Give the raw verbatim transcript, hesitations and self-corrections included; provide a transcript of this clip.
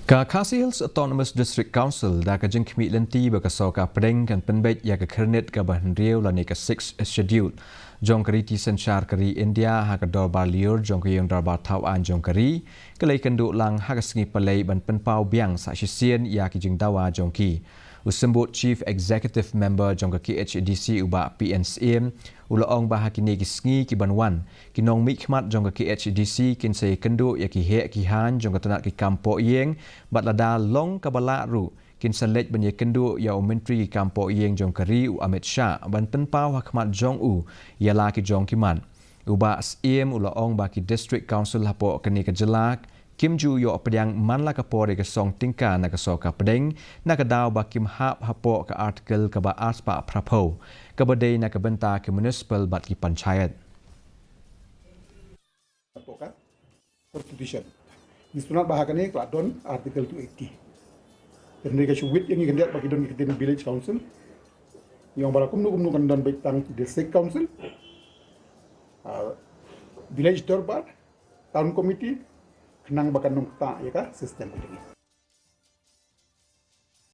Ka Khasi Hills Autonomous District Council da ka jingkhmih lynti ba ka sorkar pdeng kan pynbeit ïa ka khyrnit kaba hynriew lane ka Sixth Schedule jong ka riti synshar ka ri India ha ka dorbar lyiur jong ka ïing dorbar thaw aiñ jong ka ri, ka la ïakynduh lang ha ka sngi Palei ban pynpaw biang sa shisien ïa ki jingdawa jong ki. U symbud Chief Executive Member jong ka K H A D C, u Bah P N Syiem, u la ong ba ha kine ki sngi ki ban wan, ki nongmihkhmat jong ka K H A D C kin sa ïakynduh ïa ki heh ki haiñ jong ka tnat ki kam pohïing, bad lada long kaba lah ruh, kin sa leit ban ïakynduh ïa u Myntri ki kam pohïing jong ka ri, u Amit Shah, ban pynpaw ha khmat jong u ïa la ki jong ki mat. U Bah Syiem u la ong ba ki District Council hapoh kane ka jylla kim ju ïoh pdiang man la ka por ïa ka song tyngka na ka sorkar pdeng, na ka daw ba kim hap hapoh ka Article kaba arspah phraphew, kaba dei na ka bynta ki municipal bad ki panchayat. Hapoh ka Constitution. Ngi sngewthuh ba ha kane ka la don Article two eighty. Hynrei ka shu wit ïa ngi khyndiat ba ki don ki ktien Village Council. Ngi ong ba la kumno kumno kan don beit tang District Council, ah, Village Dorbar, Town Committee, khnang ba kan nang ktah ïa ka system.